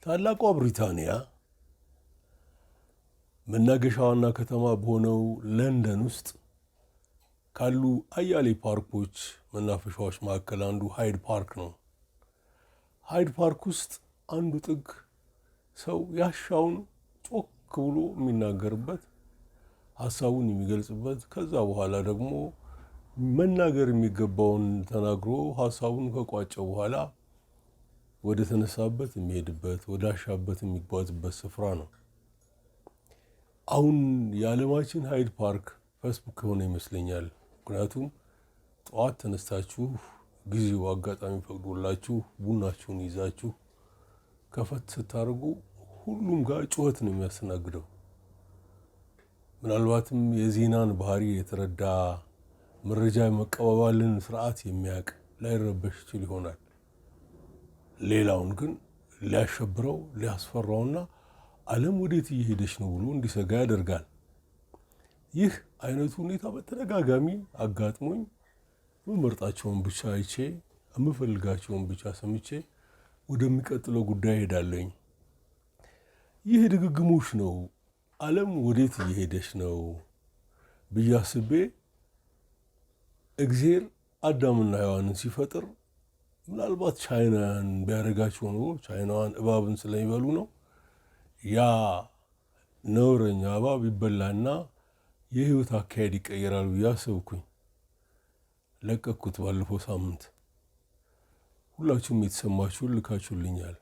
ታላቋ ብሪታንያ መናገሻ ዋና ከተማ በሆነው ለንደን ውስጥ ካሉ አያሌ ፓርኮች፣ መናፈሻዎች መካከል አንዱ ሃይድ ፓርክ ነው። ሃይድ ፓርክ ውስጥ አንዱ ጥግ ሰው ያሻውን ጮክ ብሎ የሚናገርበት፣ ሀሳቡን የሚገልጽበት፣ ከዛ በኋላ ደግሞ መናገር የሚገባውን ተናግሮ ሀሳቡን ከቋጨ በኋላ ወደ ተነሳበት የሚሄድበት፣ ወደ አሻበት የሚጓዝበት ስፍራ ነው። አሁን የዓለማችን ሃይድ ፓርክ ፌስቡክ የሆነ ይመስለኛል። ምክንያቱም ጠዋት ተነስታችሁ ጊዜው አጋጣሚ ፈቅዶላችሁ ቡናችሁን ይዛችሁ ከፈት ስታደርጉ ሁሉም ጋር ጩኸት ነው የሚያስተናግደው። ምናልባትም የዜናን ባህሪ የተረዳ፣ መረጃ የመቀባበልን ስርዓት የሚያውቅ ላይረበሽ ይችል ይሆናል። ሌላውን ግን ሊያሸብረው፣ ሊያስፈራውና ዓለም ወዴት እየሄደች ነው ብሎ እንዲሰጋ ያደርጋል። ይህ አይነቱ ሁኔታ በተደጋጋሚ አጋጥሞኝ የምመርጣቸውን ብቻ አይቼ፣ የምፈልጋቸውን ብቻ ሰምቼ ወደሚቀጥለው ጉዳይ እሄዳለሁኝ። ይህ ድግግሞሽ ነው። ዓለም ወዴት እየሄደች ነው ብዬ አስቤ እግዜር አዳምና ሔዋንን ሲፈጥር ምናልባት ቻይናውያን ቢያደርጋቸው ኖሮ፣ ቻይናውያን እባብን ስለሚበሉ ነው፣ ያ ነውረኛ እባብ ይበላና የህይወት አካሄድ ይቀየራል ብዬ አሰብኩኝ። ለቀቅኩት ባለፈው ሳምንት። ሁላችሁም የተሰማችሁን ልካችሁልኛል።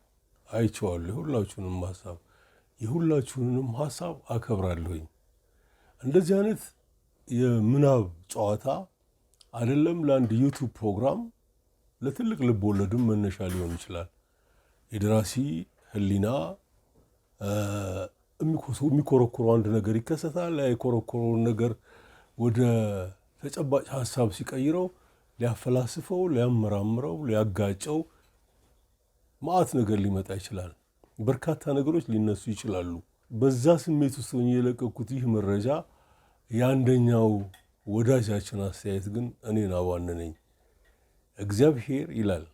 አይቼዋለሁ። የሁላችሁንም ሀሳብ፣ የሁላችሁንም ሀሳብ አከብራለሁኝ። እንደዚህ አይነት የምናብ ጨዋታ አይደለም ለአንድ ዩቱብ ፕሮግራም፣ ለትልቅ ልብ ወለድም መነሻ ሊሆን ይችላል። የደራሲ ህሊና የሚኮረኩረው አንድ ነገር ይከሰታል። ያ የኮረኮረውን ነገር ወደ ተጨባጭ ሀሳብ ሲቀይረው ሊያፈላስፈው፣ ሊያመራምረው፣ ሊያጋጨው መዓት ነገር ሊመጣ ይችላል። በርካታ ነገሮች ሊነሱ ይችላሉ። በዛ ስሜት ውስጥ ሆኜ የለቀኩት ይህ መረጃ፣ የአንደኛው ወዳጃችን አስተያየት ግን እኔን አባነነኝ። እግዚአብሔር ይላል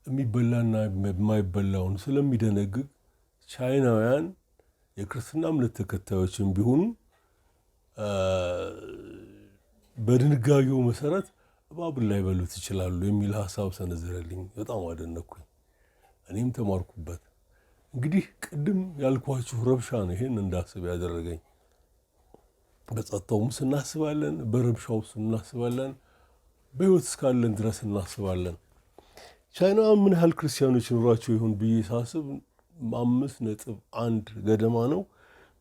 የሚበላና የማይበላውን ስለሚደነግግ ቻይናውያን የክርስትና እምነት ተከታዮችን ቢሆኑ በድንጋጌው መሰረት እባብን ላይበሉት ይችላሉ የሚል ሀሳብ ሰነዘረልኝ። በጣም አደነኩኝ። እኔም ተማርኩበት። እንግዲህ ቅድም ያልኳችሁ ረብሻ ነው ይሄን እንዳስብ ያደረገኝ። በጸጥታውም እናስባለን፣ በረብሻው እናስባለን፣ በህይወት እስካለን ድረስ እናስባለን። ቻይና ምን ያህል ክርስቲያኖች ይኖራቸው ይሆን ብዬ ሳስብ 5.1 ገደማ ነው።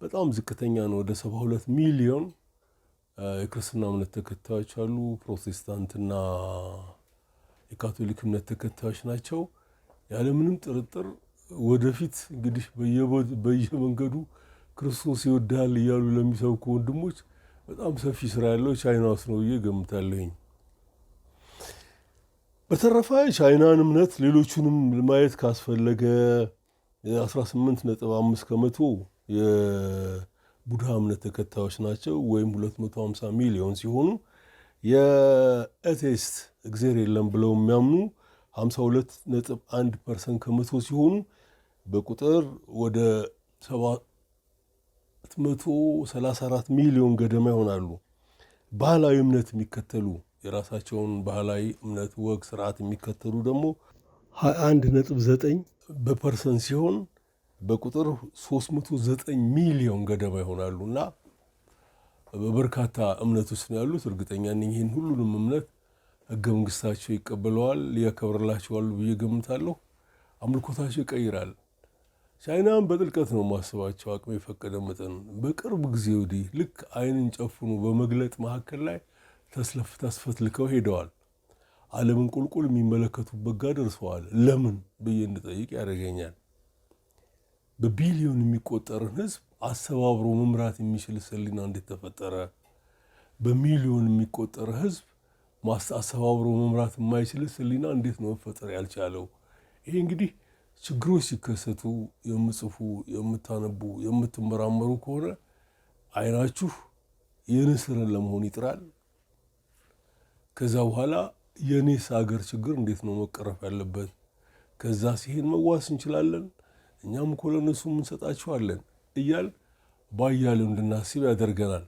በጣም ዝቅተኛ ነው። ወደ 72 ሚሊዮን የክርስትና እምነት ተከታዮች አሉ። ፕሮቴስታንትና የካቶሊክ እምነት ተከታዮች ናቸው። ያለምንም ጥርጥር ወደፊት እንግዲህ በየመንገዱ ክርስቶስ ይወድሃል እያሉ ለሚሰብኩ ወንድሞች በጣም ሰፊ ስራ ያለው ቻይና ውስጥ ነው ብዬ ገምታለሁኝ። በተረፈ ቻይናን እምነት ሌሎቹንም ማየት ካስፈለገ 18.5% የቡድሃ እምነት ተከታዮች ናቸው ወይም 250 ሚሊዮን ሲሆኑ የ atheist፣ እግዜር የለም ብለው የሚያምኑ 52.1% ከመቶ ሲሆኑ በቁጥር ወደ 734 ሚሊዮን ገደማ ይሆናሉ። ባህላዊ እምነት የሚከተሉ፣ የራሳቸውን ባህላዊ እምነት፣ ወግ፣ ስርዓት የሚከተሉ ደግሞ 21.9 በ percent ሲሆን በቁጥር 309 ሚሊዮን ገደማ ይሆናሉ እና በበርካታ እምነት ውስጥ ነው ያሉት። እርግጠኛ ነኝ ይህን ሁሉንም እምነት ህገ መንግስታቸው ይቀበለዋል፣ ያከብርላቸዋል ብዬ ገምታለሁ። አምልኮታቸው ይቀይራል። ቻይናን በጥልቀት ነው ማስባቸው አቅም የፈቀደ መጠን። በቅርብ ጊዜ ወዲህ ልክ አይንን ጨፍኖ በመግለጥ መካከል ላይ ተስፈትልከው ሄደዋል። ዓለምን ቁልቁል የሚመለከቱበት ጋር ደርሰዋል። ለምን ብዬ እንድጠይቅ ያደርገኛል። በቢሊዮን የሚቆጠርን ህዝብ አስተባብሮ መምራት የሚችል ህሊና እንዴት ተፈጠረ? በሚሊዮን የሚቆጠር ህዝብ አስተባብሮ መምራት የማይችል ህሊና እንዴት ነው መፈጠር ያልቻለው? ይሄ እንግዲህ ችግሮች ሲከሰቱ የምጽፉ፣ የምታነቡ፣ የምትመራመሩ ከሆነ አይናችሁ የንስርን ለመሆን ይጥራል። ከዛ በኋላ የኔስ ሀገር ችግር እንዴት ነው መቀረፍ ያለበት? ከዛ ሲሄድ መዋስ እንችላለን፣ እኛም እኮ ለእነሱ እንሰጣቸዋለን እያል ባያሌው እንድናስብ ያደርገናል።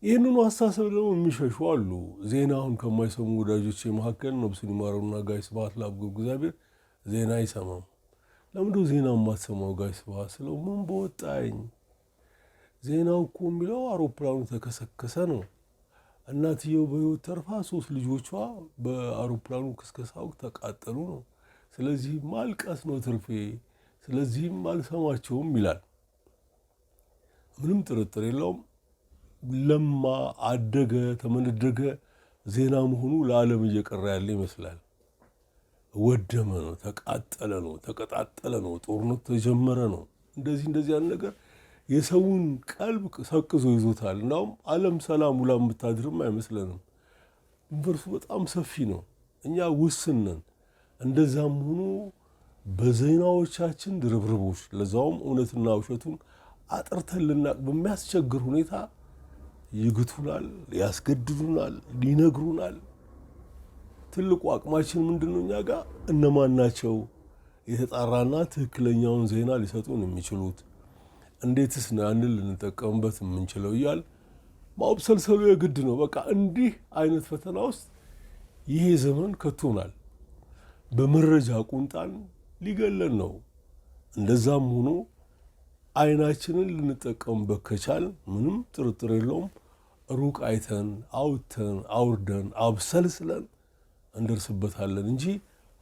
ይህንኑ አስተሳሰብ ደግሞ የሚሸሹ አሉ። ዜና አሁን ከማይሰሙ ወዳጆቼ መካከል ነፍሱን ይማረውና ጋሽ ስብሐት ለአብ እግዚአብሔር ዜና አይሰማም። ለምንድነው ዜና የማትሰማው ጋሽ ስብሐት ስለው፣ ምን በወጣኝ፣ ዜናው እኮ የሚለው አውሮፕላኑ ተከሰከሰ ነው። እናትየው በሕይወት ተርፋ 3 ልጆቿ በአውሮፕላኑ ክስከሳ ወቅት ተቃጠሉ ነው። ስለዚህ ማልቀስ ነው ትርፌ፣ ስለዚህም አልሰማቸውም ይላል። ምንም ጥርጥር የለውም። ለማ አደገ ተመነደገ ዜና መሆኑ ለዓለም እየቀረ ያለ ይመስላል። ወደመ ነው፣ ተቃጠለ ነው፣ ተቀጣጠለ ነው፣ ጦርነቱ ተጀመረ ነው። እንደዚህ እንደዚህ ያለ ነገር የሰውን ቀልብ ሰቅዞ ይዞታል። እናውም ዓለም ሰላም ውላ የምታድርም አይመስለንም። ዩኒቨርሱ በጣም ሰፊ ነው፣ እኛ ውስን ነን። እንደዛም ሆኖ በዜናዎቻችን ድርብርቦች፣ ለዛውም እውነትና ውሸቱን አጥርተን ልናቅ በሚያስቸግር ሁኔታ ይግቱናል፣ ያስገድዱናል፣ ይነግሩናል። ትልቁ አቅማችን ምንድነው? እኛ ጋር እነማን ናቸው የተጣራና ትክክለኛውን ዜና ሊሰጡን የሚችሉት? እንዴትስ ነው ያንን ልንጠቀምበት የምንችለው? እያል ማብሰልሰሉ የግድ ነው። በቃ እንዲህ አይነት ፈተና ውስጥ ይሄ ዘመን ከቶናል። በመረጃ ቁንጣን ሊገለን ነው። እንደዛም ሆኖ አይናችንን ልንጠቀምበት ከቻል ምንም ጥርጥር የለውም ሩቅ አይተን አውጥተን አውርደን አብሰልስለን እንደርስበታለን እንጂ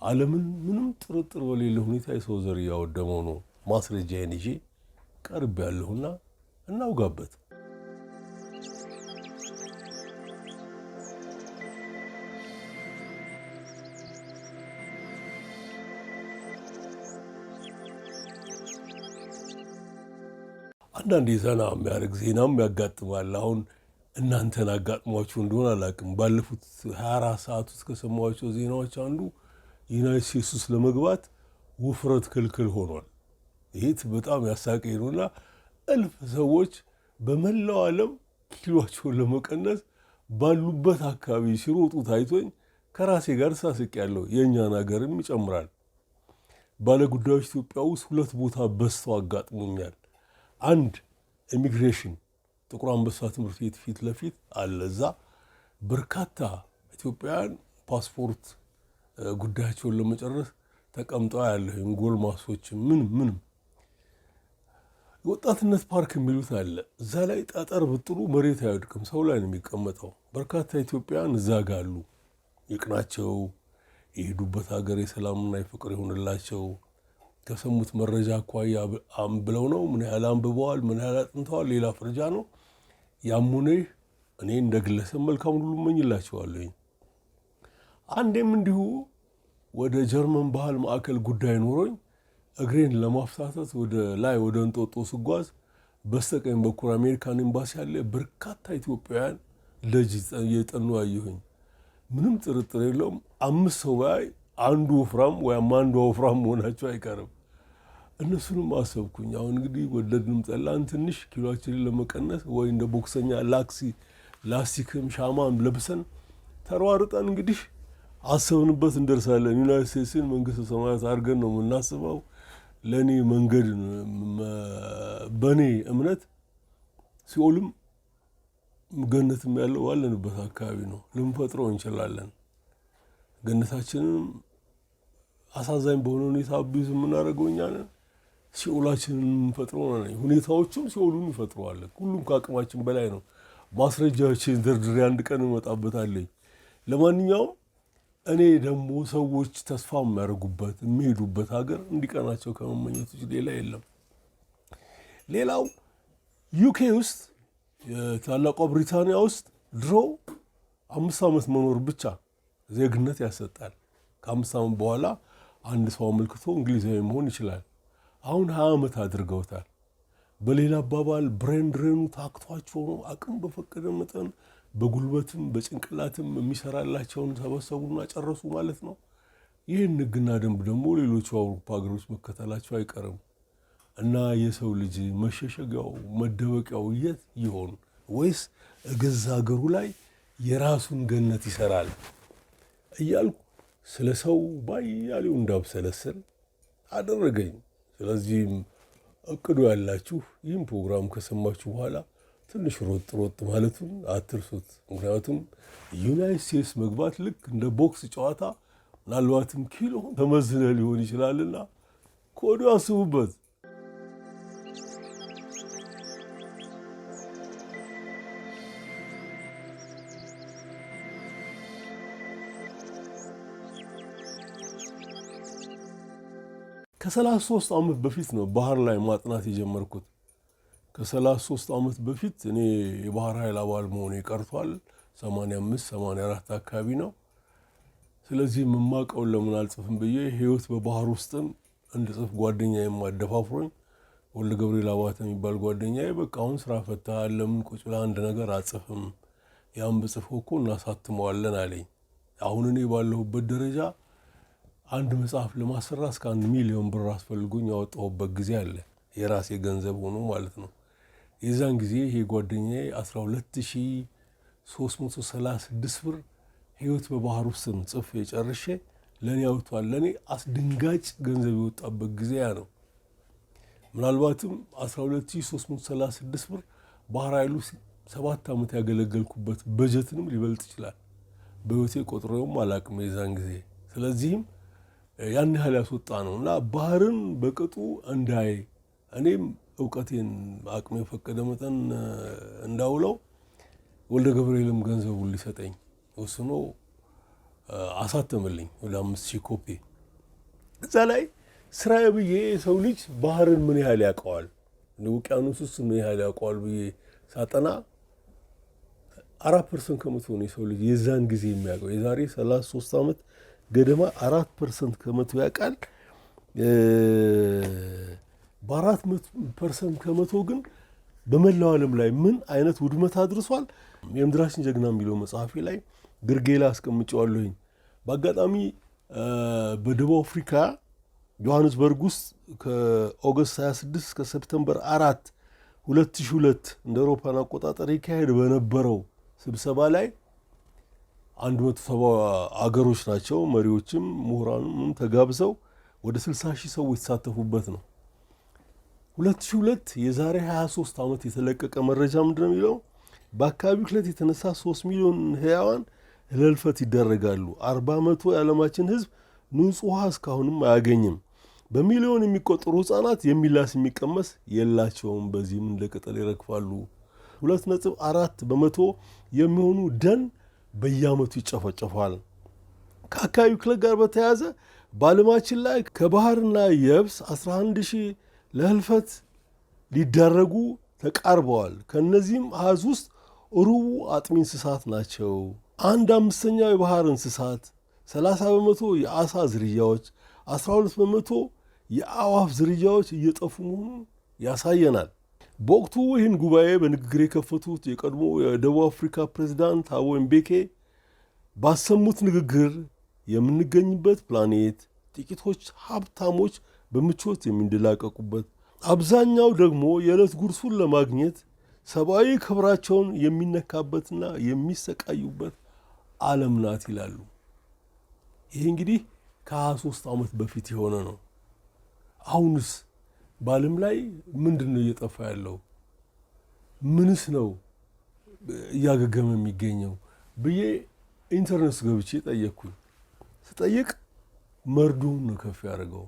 ዓለምን ምንም ጥርጥር በሌለ ሁኔታ የሰው ዘር እያወደመው ነው። ማስረጃዬን ይዤ ቀርብ ያለሁና እናውጋበት። አንዳንድ የዘና የሚያደርግ ዜናም ያጋጥማል። አሁን እናንተን አጋጥሟችሁ እንደሆነ አላውቅም። ባለፉት 24 ሰዓት ውስጥ ከሰማኋቸው ዜናዎች አንዱ ዩናይትድ ስቴትስ ውስጥ ለመግባት ውፍረት ክልክል ሆኗል። ይህ በጣም ያሳቀኝ ነውና እልፍ ሰዎች በመላው ዓለም ኪሎአቸውን ለመቀነስ ባሉበት አካባቢ ሲሮጡ ታይቶኝ ከራሴ ጋር ሳስቄያለሁ። የእኛን ሀገርም ይጨምራል። ባለጉዳዮች ኢትዮጵያ ውስጥ 2 ቦታ በዝተው አጋጥሞኛል። አንድ ኢሚግሬሽን ጥቁር አንበሳ ትምህርት ቤት ፊት ለፊት አለ። እዛ በርካታ ኢትዮጵያውያን ፓስፖርት ጉዳያቸውን ለመጨረስ ተቀምጠው ያለሁኝ ጎልማሶች ምንም ምንም። የወጣትነት ፓርክ የሚሉት አለ። እዛ ላይ ጠጠር ብጥሉ መሬት አይወድቅም፣ ሰው ላይ ነው የሚቀመጠው። በርካታ ኢትዮጵያውያን እዛ ጋር አሉ። ይቅናቸው፣ የሄዱበት ሀገር የሰላምና የፍቅር ይሁንላቸው። ከሰሙት መረጃ አኳያ ብለው ነው ምን ያህል አንብበዋል፣ ምን ያህል አጥንተዋል፣ ሌላ ፍርጃ ነው። ያም ሆነ ይህ እኔ እንደ ግለሰብ መልካሙን ሁሉ እመኝላቸዋለሁ። አንዴም እንዲሁ ወደ ጀርመን ባህል ማዕከል ጉዳይ ኖሮኝ እግሬን ለማፍታታት ወደ ላይ ወደ እንጦጦ ስጓዝ በስተቀኝ በኩል አሜሪካን ኤምባሲ አለ። በርካታ ኢትዮጵያውያን ደጅ እየጠኑ አየሁኝ። ምንም ጥርጥር የለውም 5 ሰው ባይ አንዱ ወፍራም ወይም አንዷ ወፍራም መሆናቸው አይቀርም። እነሱንም አሰብኩኝ። አሁን እንግዲህ ወደድንም ጠላን ትንሽ ኪሎአችንን ለመቀነስ ወይ እንደ ቦክሰኛ ላስቲክም ሻማም ለብሰን ተሯርጠን እንግዲህ አሰብንበት እንደርሳለን። ዩናይትድ ስቴትስን መንግስተ ሰማያት አድርገን ነው የምናስበው። ለኔ መንገድ በኔ እምነት ሲኦልም ገነትም ያለው ባለንበት አካባቢ ነው። ልንፈጥረው እንችላለን። ገነታችንንም አሳዛኝ በሆነ ሁኔታ አቢዩዝ የምናደርገው እኛ ነን። ሲኦላችንን የምንፈጥረው ነን። ሁኔታዎቹም ሲኦሉን ይፈጥረዋል። ሁሉም ከአቅማችን በላይ ነው። ማስረጃዎችን ደርድሬ አንድ ቀን እመጣበታለሁ። ለማንኛውም እኔ ደግሞ ሰዎች ተስፋ የሚያደርጉበት የሚሄዱበት ሀገር እንዲቀናቸው ከመመኘት ውጭ ሌላ የለም። ሌላው ዩኬ ውስጥ የታላቋ ብሪታንያ ውስጥ ድሮ 5 ዓመት መኖር ብቻ ዜግነት ያሰጣል። ከአምስት ዓመት በኋላ አንድ ሰው አመልክቶ እንግሊዛዊ መሆን ይችላል። አሁን 20 ዓመት አድርገውታል። በሌላ አባባል ብሬን ድሬኑ ታክቷቸው ነው። አቅም በፈቀደ መጠን በጉልበትም በጭንቅላትም የሚሰራላቸውን ሰበሰቡና ጨረሱ ማለት ነው። ይህን ህግና ደንብ ደግሞ ሌሎቹ አውሮፓ ሀገሮች መከተላቸው አይቀርም። እና የሰው ልጅ መሸሸጊያው መደበቂያው የት ይሆን? ወይስ እገዛ ሀገሩ ላይ የራሱን ገነት ይሰራል እያልኩ ስለ ሰው ባያሌው እንዳብሰለስል አደረገኝ። ስለዚህም እቅዱ ያላችሁ ይህም ፕሮግራም ከሰማችሁ በኋላ ትንሽ ሮጥ ሮጥ ማለቱን አትርሱት። ምክንያቱም ዩናይትድ ስቴትስ መግባት ልክ እንደ ቦክስ ጨዋታ ምናልባትም ኪሎ ተመዝነ ሊሆን ይችላልና ከወዲሁ አስቡበት። ከ33 ዓመት በፊት ነው ባህር ላይ ማጥናት የጀመርኩት። ከ33 ዓመት በፊት እኔ የባህር ኃይል አባል መሆኔ ቀርቷል። 85 84 አካባቢ ነው። ስለዚህ የምማቀውን ለምን አልጽፍም ብዬ ህይወት በባህር ውስጥም እንድጽፍ ጓደኛዬም አደፋፍሮኝ፣ ወልደ ገብርኤል አባተ የሚባል ጓደኛዬ፣ በቃ አሁን ስራ ፈታሃል፣ ለምን ቁጭ ብለህ አንድ ነገር አጽፍም? ያን ብጽፈው እኮ እናሳትመዋለን አለኝ። አሁን እኔ ባለሁበት ደረጃ አንድ መጽሐፍ ለማሰራት እስከ 1 ሚሊዮን ብር አስፈልጎኝ ያወጣሁበት ጊዜ አለ። የራሴ ገንዘብ ሆኖ ማለት ነው። የዛን ጊዜ ይሄ ጓደኛዬ 12,336 ብር ህይወት በባህር ውስጥን ጽፌ ጨርሼ ለእኔ አውጥቷል። ለእኔ አስደንጋጭ ገንዘብ የወጣበት ጊዜ ያ ነው። ምናልባትም 12,336 ብር ባህር ኃይሉ 7 ዓመት ያገለገልኩበት በጀትንም ሊበልጥ ይችላል። በህይወቴ ቆጥሬውም አላቅም የዛን ጊዜ። ስለዚህም ያን ያህል ያስወጣ ነው እና ባህርን በቅጡ እንዳይ፣ እኔም እውቀቴን አቅሜ የፈቀደ መጠን እንዳውለው፣ ወልደ ገብርኤልም ገንዘቡን ሊሰጠኝ ወስኖ አሳተመልኝ ወደ 5,000 ኮፒ። እዛ ላይ ስራዬ ብዬ የሰው ልጅ ባህርን ምን ያህል ያውቀዋል፣ ውቅያኖስ ውስጥ ምን ያህል ያውቀዋል ብዬ ሳጠና 4% ከመቶ ነው የሰው ልጅ የዛን ጊዜ የሚያውቀው። የዛሬ 33 ዓመት ገደማ 4% ከመቶ ያውቃል። በ4% ከመቶ ግን በመላው ዓለም ላይ ምን አይነት ውድመት አድርሷል? የምድራችን ጀግና የሚለው መጽሐፌ ላይ ግርጌ ላይ አስቀምጨዋለሁኝ። በአጋጣሚ በደቡብ አፍሪካ ጆሃንስበርግ ውስጥ ከ August 26 እስከ September 4 2002 እንደ አውሮፓውያን አቆጣጠር ይካሄድ በነበረው ስብሰባ ላይ 170 አገሮች ናቸው፣ መሪዎችም ምሁራንም ተጋብዘው ወደ 60 ሺህ ሰዎች የተሳተፉበት ነው። 2002 የዛሬ 23 ዓመት የተለቀቀ መረጃ ምንድን ነው የሚለው? በአካባቢ ብክለት የተነሳ 3 ሚሊዮን ህያዋን ለህልፈት ይዳረጋሉ። 40% የዓለማችን ህዝብ ንጹህ ውሃ እስካሁንም አያገኝም። በሚሊዮን የሚቆጠሩ ህጻናት የሚላስ የሚቀመስ የላቸውም። በዚህም እንደ ቅጠል ይረግፋሉ። 2.4% የሚሆኑ ደን በየዓመቱ ይጨፈጨፋል። ከአካባቢ ብክለት ጋር በተያያዘ በዓለማችን ላይ ከባህርና የብስ 11 ሺህ ለህልፈት ሊዳረጉ ተቃርበዋል። ከእነዚህም አሃዝ ውስጥ ሩቡ አጥሚ እንስሳት ናቸው። አንድ አምስተኛው የባህር እንስሳት፣ 30% የአሳ ዝርያዎች፣ 12% የአዋፍ ዝርያዎች እየጠፉ መሆኑን ያሳየናል። በወቅቱ ይህን ጉባኤ በንግግር የከፈቱት የቀድሞ የደቡብ አፍሪካ ፕሬዚዳንት ታቦ ምቤኪ ባሰሙት ንግግር የምንገኝበት ፕላኔት ጥቂቶች ሀብታሞች በምቾት የሚንደላቀቁበት፣ አብዛኛው ደግሞ የዕለት ጉርሱን ለማግኘት ሰብአዊ ክብራቸውን የሚነካበትና የሚሰቃዩበት ዓለም ናት ይላሉ። ይህ እንግዲህ ከ23 ዓመት በፊት የሆነ ነው። አሁንስ በዓለም ላይ ምንድን ነው እየጠፋ ያለው? ምንስ ነው እያገገመ የሚገኘው ብዬ ኢንተርኔት ገብቼ ጠየቅኩኝ። ስጠይቅ መርዶውን ነው ከፍ ያደርገው።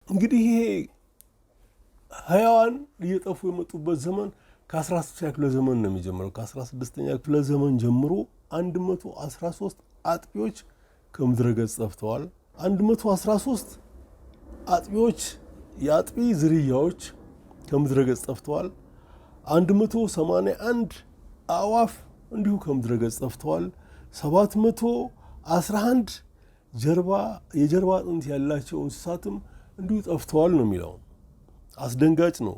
እንግዲህ ይሄ ህያዋን እየጠፉ የመጡበት ዘመን ከ16ኛ ክፍለ ዘመን ነው የሚጀምረው። ከ16ኛ ክፍለ ዘመን ጀምሮ 113 አጥቢዎች ከምድረ ገጽ ጠፍተዋል። 113 አጥቢዎች፣ የአጥቢ ዝርያዎች ከምድረ ገጽ ጠፍተዋል። 181 አእዋፍ እንዲሁ ከምድረ ገጽ ጠፍተዋል። 711 የጀርባ አጥንት ያላቸው እንስሳትም እንዲሁ ጠፍተዋል ነው የሚለው። አስደንጋጭ ነው።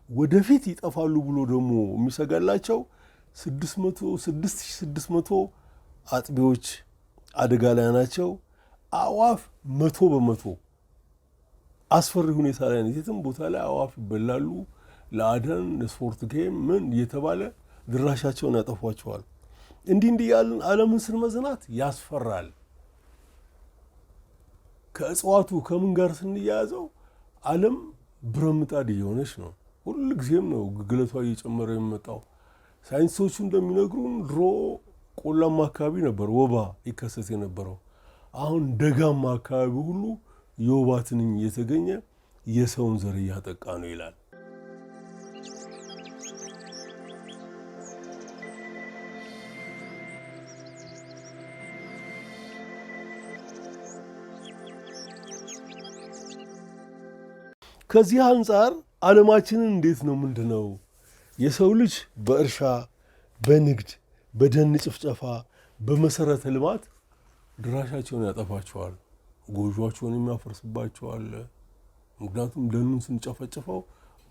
ወደፊት ይጠፋሉ ብሎ ደግሞ የሚሰጋላቸው 6600 አጥቢዎች አደጋ ላይ ናቸው። አእዋፍ 100% አስፈሪ ሁኔታ ላይ ነው። የትም ቦታ ላይ አዕዋፍ ይበላሉ። ለአደን ስፖርት game ምን እየተባለ ድራሻቸውን ያጠፏቸዋል። እንዲህ እንዲህ ያልን ዓለምን ስንመዝናት ያስፈራል። ከእጽዋቱ ከምን ጋር ስንያያዘው ዓለም ብረት ምጣድ እየሆነች ነው። ሁል ጊዜም ነው ግለቷ እየጨመረ የሚመጣው። ሳይንቲስቶቹ እንደሚነግሩን ድሮ ቆላማ አካባቢ ነበር ወባ ይከሰት የነበረው። አሁን ደጋማ አካባቢ ሁሉ የወባ ትንኝ እየተገኘ የሰውን ዘር እያጠቃ ነው ይላል። ከዚህ አንጻር ዓለማችንን እንዴት ነው ምንድነው የሰው ልጅ በእርሻ፣ በንግድ፣ በደን ጭፍጨፋ፣ በመሰረተ ልማት ድራሻቸውን ያጠፋቸዋል። ጎጇቸውን የሚያፈርስባቸዋል። ምክንያቱም ደኑን ስንጨፈጭፈው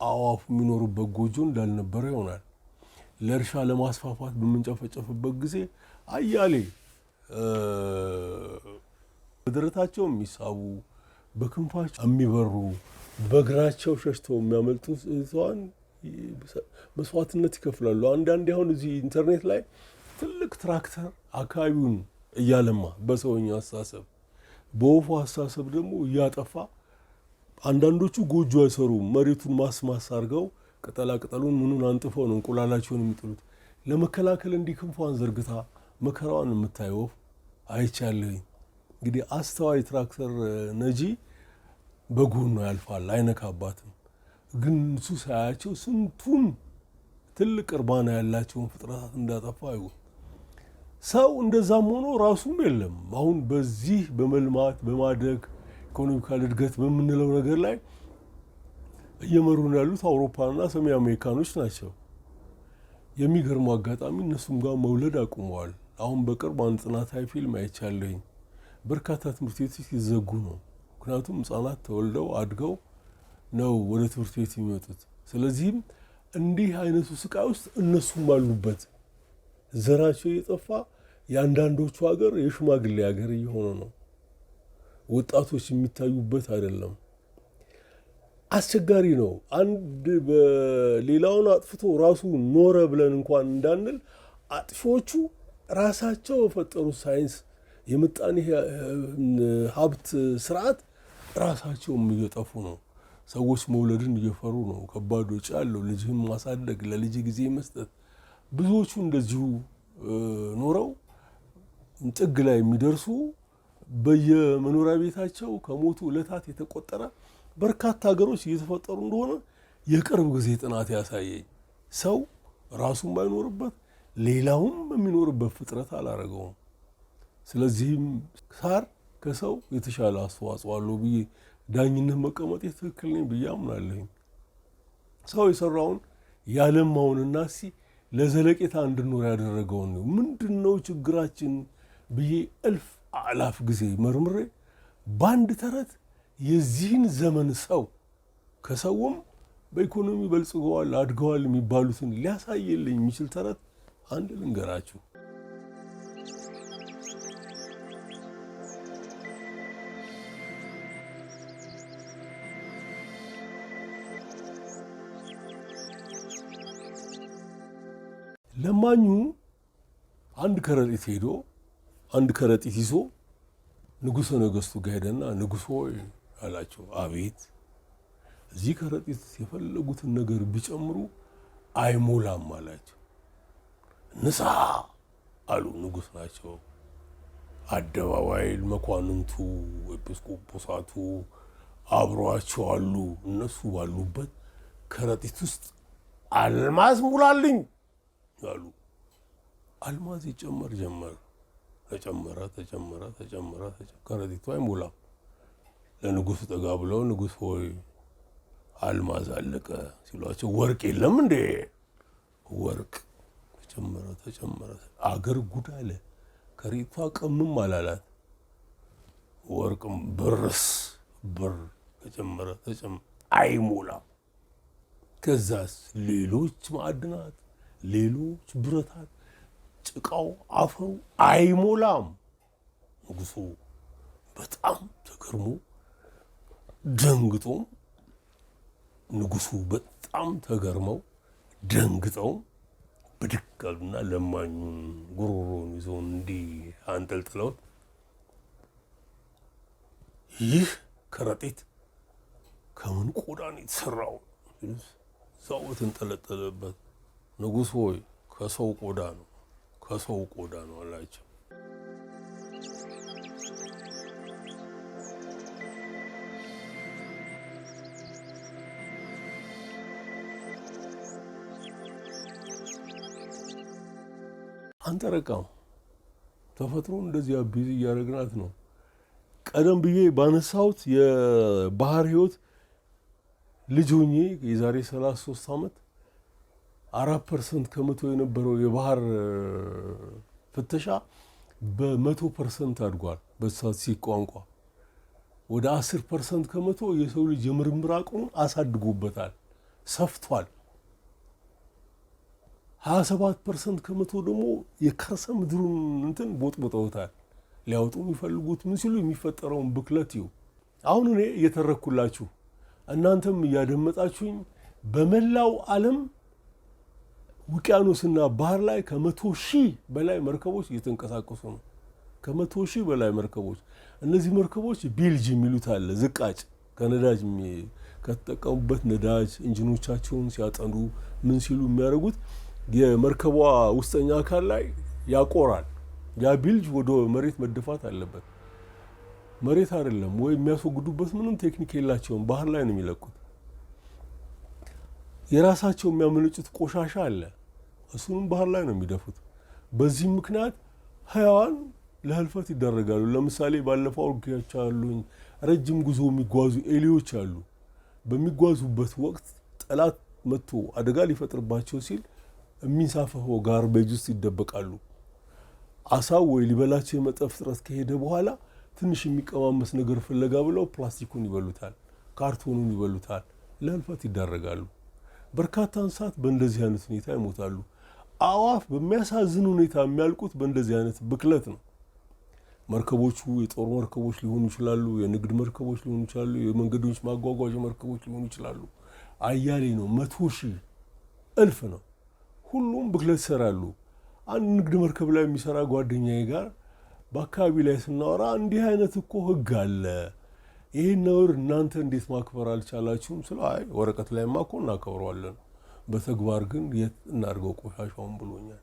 አዕዋፉ የሚኖሩበት ጎጆ እንዳልነበረ ይሆናል። ለእርሻ ለማስፋፋት በምንጨፈጨፍበት ጊዜ አያሌ በደረታቸው የሚሳቡ፣ በክንፋቸው የሚበሩ፣ በእግራቸው ሸሽተው የሚያመልጡ እጽዋን መስዋዕትነት ይከፍላሉ። አንዳንዴ አሁን እዚህ ኢንተርኔት ላይ ትልቅ ትራክተር አካባቢውን እያለማ በሰውኛ አስተሳሰብ፣ በወፉ አስተሳሰብ ደግሞ እያጠፋ፣ አንዳንዶቹ ጎጆ አይሰሩም። መሬቱን ማስማስ አድርገው ቅጠላ ቅጠሉን ምኑን አንጥፈው ነው እንቁላላቸውን የሚጥሉት። ለመከላከል እንዲህ ክንፏን ዘርግታ መከራዋን የምታይ ወፍ አይቻለኝ። እንግዲህ አስተዋይ ትራክተር ነጂ በጎኗ ያልፋል፣ አይነካባትም። ግን እሱ ሳያቸው ስንቱን ትልቅ እርባና ያላቸውን ፍጥረታት እንዳጠፋ አይሁን። ሰው እንደዛም ሆኖ ራሱም የለም። አሁን በዚህ በመልማት በማደግ economical እድገት በምንለው ነገር ላይ እየመሩን ያሉት አውሮፓና ሰሜን አሜሪካኖች ናቸው። የሚገርመው አጋጣሚ እነሱም ጋር መውለድ አቁመዋል። አሁን በቅርብ አንድ ጥናታዊ ፊልም አይቻለኝ። በርካታ ትምህርት ቤቶች ሲዘጉ ነው። ምክንያቱም ሕጻናት ተወልደው አድገው ነው ወደ ትምህርት ቤት የሚመጡት። ስለዚህም እንዲህ አይነቱ ስቃይ ውስጥ እነሱም አሉበት። ዘራቸው እየጠፋ የአንዳንዶቹ ሀገር የሽማግሌ ሀገር እየሆነ ነው። ወጣቶች የሚታዩበት አይደለም። አስቸጋሪ ነው። አንድ በሌላውን አጥፍቶ ራሱ ኖረ ብለን እንኳን እንዳንል አጥፊዎቹ ራሳቸው በፈጠሩት ሳይንስ የምጣኔ ሀብት ስርዓት ራሳቸውም እየጠፉ ነው። ሰዎች መውለድን እየፈሩ ነው። ከባድ ወጪ አለው። ልጅህን ማሳደግ፣ ለልጅ ጊዜ መስጠት። ብዙዎቹ እንደዚሁ ኖረው ጥግ ላይ የሚደርሱ በየመኖሪያ ቤታቸው ከሞቱ ዕለታት የተቆጠረ በርካታ ሀገሮች እየተፈጠሩ እንደሆነ የቅርብ ጊዜ ጥናት ያሳየኝ። ሰው ራሱን ባይኖርበት ሌላውም የሚኖርበት ፍጥረት አላረገውም። ስለዚህም ሳር ከሰው የተሻለ አስተዋጽኦ አለው ብዬ ዳኝነት መቀመጤ ትክክል ነኝ ብዬ አምናለሁኝ። ሰው የሰራውን ያለማውንና እስኪ ለዘለቄታ እንድኖር ያደረገውን ነው። ምንድን ነው ችግራችን ብዬ እልፍ አላፍ ጊዜ መርምሬ በአንድ ተረት የዚህን ዘመን ሰው ከሰውም በኢኮኖሚ በልጽገዋል አድገዋል የሚባሉትን ሊያሳየልኝ የሚችል ተረት አንድ ልንገራችሁ። ለማኙ አንድ ከረጢት ሄዶ አንድ ከረጢት ይዞ ንጉሠ ነገሥቱ ጋር ሄደና ንጉሥ ሆይ አላቸው። አቤት። እዚህ ከረጢት የፈለጉትን ነገር ቢጨምሩ አይሞላም አላቸው። ንሳ አሉ። ንጉሥ ናቸው። አደባባይ መኳንንቱ፣ ኤጲስቆጶሳቱ አብሯቸው አሉ። እነሱ ባሉበት ከረጢት ውስጥ አልማዝ ሙላልኝ አሉ። አልማዝ ይጨመር ጀመር። ተጨመረ፣ ተጨመረ፣ ተጨመረ፣ ከረጢቱ አይሞላም። ለንጉሱ ጠጋ ብለው ንጉሥ ሆይ አልማዝ አለቀ ሲሏቸው፣ ወርቅ የለም እንዴ? ወርቅ ተጨመረ፣ ተጨመረ። አገር ጉድ አለ። ከረጢቷ ቅምም አላላት። ወርቅም ብርስ ብር ተጨመረ፣ ተጨመረ፣ አይሞላም። ከዛስ ሌሎች ማዕድናት፣ ሌሎች ብረታት፣ ጭቃው፣ አፈሩ አይሞላም። ንጉሱ በጣም ተገርሞ ደንግጦም ንጉሱ በጣም ተገርመው ደንግጠው ብድግ አሉና ለማኙን ጉሮሮውን ይዘው እንዲህ አንጠልጥለውት ይህ ከረጢት ከምን ቆዳ ነው የተሰራው? እዛው በተንጠለጠለበት ንጉሥ ሆይ ከሰው ቆዳ ነው፣ ከሰው ቆዳ ነው አላቸው። አንጠረቃም። ተፈጥሮ እንደዚህ abuse እያደረግናት ነው። ቀደም ብዬ ባነሳሁት የባህር ህይወት ልጅ ሆኜ የዛሬ 33 ዓመት 4% የነበረው የባህር ፍተሻ በ100% አድጓል። በስታትስቲክ ቋንቋ ወደ 10% የሰው ልጅ የምርምር አቅሙን አሳድጎበታል፣ ሰፍቷል። 27% ደግሞ የከርሰ ምድሩን እንትን ቦጥቦጠውታል። ሊያወጡ የሚፈልጉት ምን ሲሉ የሚፈጠረውን ብክለት ይሁ። አሁን እኔ እየተረኩላችሁ እናንተም እያደመጣችሁኝ በመላው ዓለም ውቅያኖስና ባህር ላይ ከ100,000 በላይ መርከቦች እየተንቀሳቀሱ ነው። ከ100,000 በላይ መርከቦች። እነዚህ መርከቦች bilge የሚሉት አለ፣ ዝቃጭ ከነዳጅ ከተጠቀሙበት ነዳጅ engine ኦቻቸውን ሲያጠኑ ምን ሲሉ የሚያደርጉት የመርከቧ ውስጠኛ አካል ላይ ያቆራል። ያ bilge ወደ መሬት መደፋት አለበት። መሬት አይደለም ወይ የሚያስወግዱበት ምንም ቴክኒክ የላቸውም። ባህር ላይ ነው የሚለቁት። የራሳቸው የሚያመነጩት ቆሻሻ አለ፣ እሱንም ባህር ላይ ነው የሚደፉት። በዚህም ምክንያት ህያዋን ለህልፈት ይዳረጋሉ። ለምሳሌ ባለፈው አውርጌዎች አሉኝ ረጅም ጉዞ የሚጓዙ ኤሊዎች አሉ። በሚጓዙበት ወቅት ጠላት መጥቶ አደጋ ሊፈጥርባቸው ሲል የሚንሳፈፈው ጋርቤጅ ውስጥ ይደበቃሉ። አሳው ወይ ሊበላቸው የመጣ ፍጥረት ከሄደ በኋላ ትንሽ የሚቀማመስ ነገር ፍለጋ ብለው ፕላስቲኩን ይበሉታል፣ ካርቶኑን ይበሉታል፣ ለህልፈት ይዳረጋሉ። በርካታ እንስሳት በእንደዚህ አይነት ሁኔታ ይሞታሉ። አዋፍ በሚያሳዝን ሁኔታ የሚያልቁት በእንደዚህ አይነት ብክለት ነው። መርከቦቹ የጦር መርከቦች ሊሆኑ ይችላሉ፣ የንግድ መርከቦች ሊሆኑ ይችላሉ፣ የመንገደኞች ማጓጓዣ መርከቦች ሊሆኑ ይችላሉ። አያሌ ነው፣ 100,000 እልፍ ነው። ሁሉም ብክለት ይሰራሉ። አንድ ንግድ መርከብ ላይ የሚሰራ ጓደኛዬ ጋር በአካባቢ ላይ ስናወራ እንዲህ አይነት እኮ ህግ አለ፣ ይህን ነውር እናንተ እንዴት ማክበር አልቻላችሁም? ስለ አይ ወረቀት ላይማ እኮ እናከብረዋለን፣ በተግባር ግን የት እናድርገው ቆሻሻውን ብሎኛል።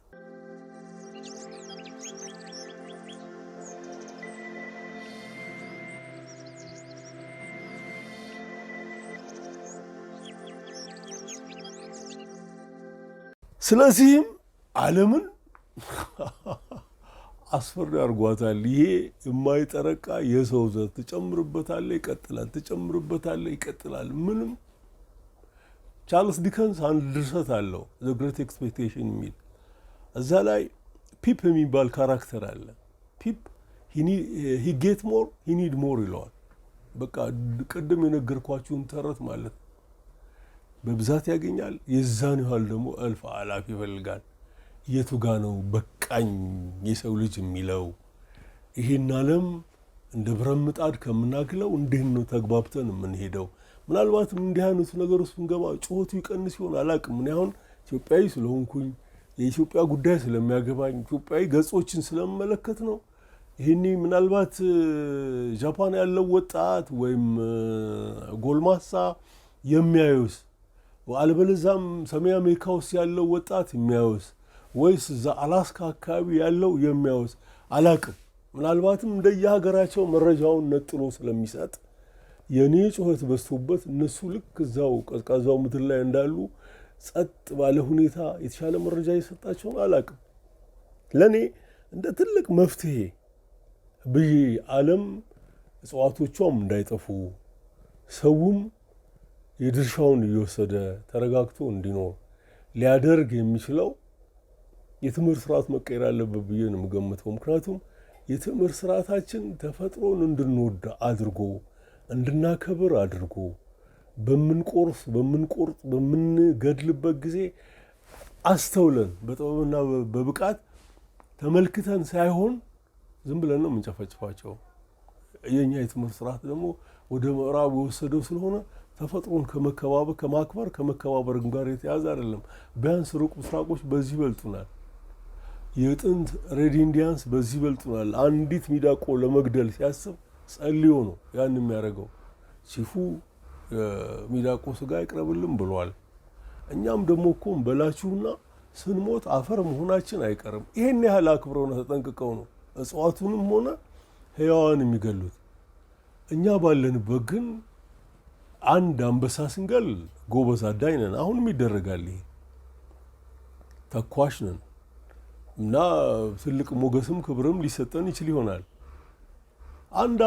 ስለዚህም ዓለምን አስፈሪ አድርጓታል። ይሄ የማይጠረቃ የሰው ዘር ትጨምርበታለህ፣ ይቀጥላል፣ ትጨምርበታለህ፣ ይቀጥላል። ምንም ቻርልስ ዲከንስ አንድ ድርሰት አለው The Great Expectation የሚል። እዛ ላይ ፒፕ የሚባል character አለ። ፒፕ he get more he need more ይለዋል። በቃ ቅድም የነገርኳችሁን ተረት ማለት ነው። በብዛት ያገኛል፣ የዛን ያህል ደግሞ እልፍ አላፍ ይፈልጋል። የቱ ጋ ነው በቃኝ የሰው ልጅ የሚለው? ይሄን ዓለም እንደ ብረት ምጣድ ከምናግለው እንዴት ነው ተግባብተን የምንሄደው? ምናልባትም እንዲህ አይነቱ ነገር ውስጥ ብንገባ ጩኸቱ ይቀንስ ይሆን አላቅም። እኔ አሁን ኢትዮጵያዊ ስለሆንኩኝ የኢትዮጵያ ጉዳይ ስለሚያገባኝ ኢትዮጵያዊ ገጾችን ስለምመለከት ነው። ይሄኔ ምናልባት ጃፓን ያለው ወጣት ወይም ጎልማሳ የሚያዩስ፣ አለበለዚያም ሰሜን አሜሪካ ውስጥ ያለው ወጣት የሚያዩስ፣ ወይስ እዛ አላስካ አካባቢ ያለው የሚያዩስ አላቅም። ምናልባትም እንደየሀገራቸው መረጃውን ነጥሎ ስለሚሰጥ የኔ ጩኸት በዝቶበት እነሱ ልክ እዛው ቀዝቃዛው ምድር ላይ እንዳሉ ጸጥ ባለ ሁኔታ የተሻለ መረጃ እየሰጣቸውን አላቅም። ለእኔ እንደ ትልቅ መፍትሄ ብዬ ዓለም እጽዋቶቿም እንዳይጠፉ ሰውም የድርሻውን እየወሰደ ተረጋግቶ እንዲኖር ሊያደርግ የሚችለው የትምህርት ስርዓት መቀየር አለበት ብዬ ነው የምገምተው። ምክንያቱም የትምህርት ስርዓታችን ተፈጥሮን እንድንወድ አድርጎ እንድናከብር አድርጎ በምንቆርስ በምንቆርጥ በምንገድልበት ጊዜ አስተውለን በጥበብና በብቃት ተመልክተን ሳይሆን ዝም ብለን ነው የምንጨፈጭፋቸው። የኛ የትምህርት ስርዓት ደግሞ ወደ ምዕራቡ የወሰደው ስለሆነ ተፈጥሮን ከመከባበር፣ ከማክበር፣ ከመከባበር ጋር የተያዘ አይደለም። ቢያንስ ሩቅ ምስራቆች በዚህ ይበልጡናል። የጥንት Red Indians በዚህ ይበልጡናል። አንዲት ሚዳቆ ለመግደል ሲያስብ ጸልዮ ነው ያን የሚያደርገው። Chief ኡ ሚዳቆ ስጋ አይቅረብልም ብሏል። እኛም ደግሞ እኮ በላችሁና ስንሞት አፈር መሆናችን አይቀርም። ይሄን ያህል አክብረውና ተጠንቅቀው ነው እጽዋቱንም ሆነ ሕያዋን የሚገሉት። እኛ ባለንበት ግን አንድ አንበሳ ስንገል ጎበዝ አዳኝ ነን። አሁንም ይደረጋል ይሄ። ተኳሽ ነን እና ትልቅ ሞገስም ክብርም ሊሰጠን ይችል ይሆናል። አንድ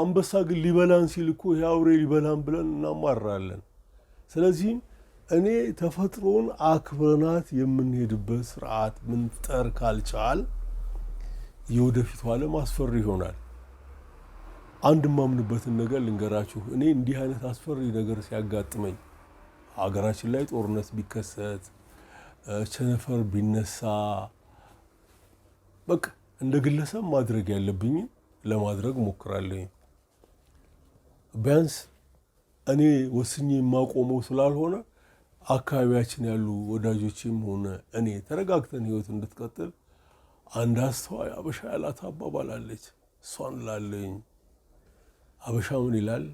አንበሳ ግን ሊበላን ሲል እኮ ይሄ አውሬ ሊበላን ብለን እናማራለን። ስለዚህም እኔ ተፈጥሮን አክብረናት የምንሄድበት ስርዓት ምንፍጠር ካልቻል የወደፊቱ ዓለም አስፈሪ ይሆናል። አንድ የማምንበትን ነገር ልንገራችሁ። እኔ እንዲህ አይነት አስፈሪ ነገር ሲያጋጥመኝ፣ ሀገራችን ላይ ጦርነት ቢከሰት፣ ቸነፈር ቢነሳ፣ በቃ እንደ ግለሰብ ማድረግ ያለብኝን ለማድረግ ሞክራለሁ። ቢያንስ እኔ ወስኜ የማቆመው ስላልሆነ አካባቢያችን ያሉ ወዳጆችም ሆነ እኔ ተረጋግተን ህይወት እንድትቀጥል አንድ አስተዋይ አበሻ ያላት አባባል አለች። እሷን ላለኝ አበሻ ምን ይላል?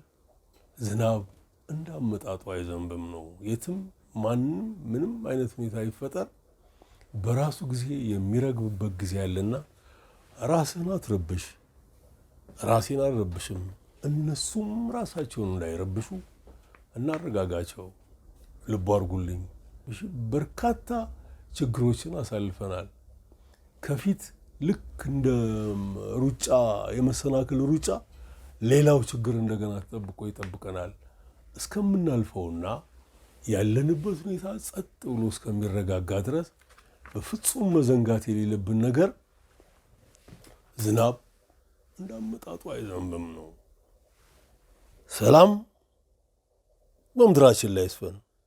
ዝናብ እንዳመጣጡ አይዘንብም ነው። የትም ማንም ምንም አይነት ሁኔታ ይፈጠር በራሱ ጊዜ የሚረግብበት ጊዜ አለና ራስህን አትረብሽ። ራሴን አልረብሽም፣ እነሱም ራሳቸውን እንዳይረብሹ እናረጋጋቸው። ልቡ አድርጉልኝ። በርካታ ችግሮችን አሳልፈናል። ከፊት ልክ እንደ ሩጫ የመሰናክል ሩጫ ሌላው ችግር እንደገና ተጠብቆ ይጠብቀናል። እስከምናልፈውና ያለንበት ሁኔታ ጸጥ ብሎ እስከሚረጋጋ ድረስ በፍጹም መዘንጋት የሌለብን ነገር ዝናብ እንዳመጣጡ አይዘንብም ነው። ሰላም በምድራችን ላይ ይስፈን።